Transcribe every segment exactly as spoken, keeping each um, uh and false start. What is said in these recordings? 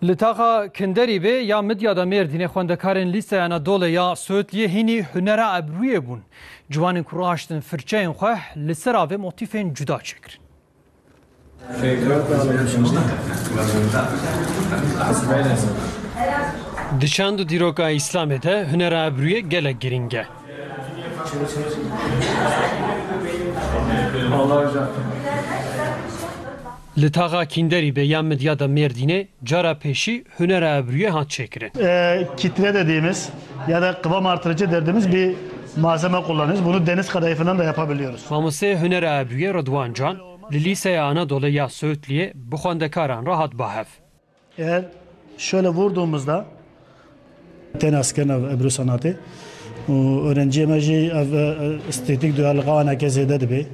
Li taxa Kinderî bê ya Midya de Mêrdînê xwendekarên Lîseya Anadolê ya Söğütlüyê hînî hunera ebrûyê bûn. Ciwanên ku raştin firçeyên xwe li ser avê motîfên cuda çêkirin. Di çand û dîroka Îslamê de hunera ebrûyê gelek girîng e. Li taxa Kînderî bê ya Midyada Mêrdînê cara pêşî hunera ebrûyê hat çêkirin. E, kitre dediğimiz ya da kıvam artırıcı dediğimiz bir malzeme kullanıyoruz. Bunu deniz kadayıfından da yapabiliyoruz. Mamosteyê hunera ebrûyê Ridwan Can li Lîseya Anadolê ya Söğütlüyê bi xwendekaran re hat ba hev. Eğer şöyle vurduğumuzda, tena asker ebrû sanatê û öğrenciyê me jî ev, e, estetik duyarlılığa aneke zêde dibe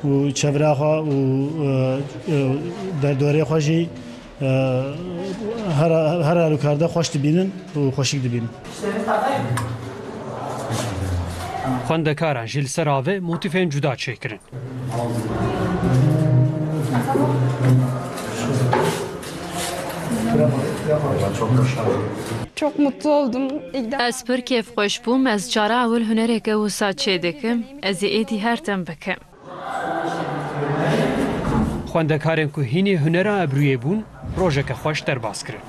û çevreya xwe û, e, e, derdorê xwe jî, e, her, her halûkarde xweş dibînin û xweşik dibînin. Xwendekaran jî li ser avê motîfên cuda çêkirin. Çok mutlu oldum. İlk defa Ez pir kêfxweş bûm, ez cara ewil hunereke wisa çêdikim, ez ê êdî her tim bikim. Xwendekarên ku hînî hunera ebrûyê bûn, rojeke xweş derbas kirin.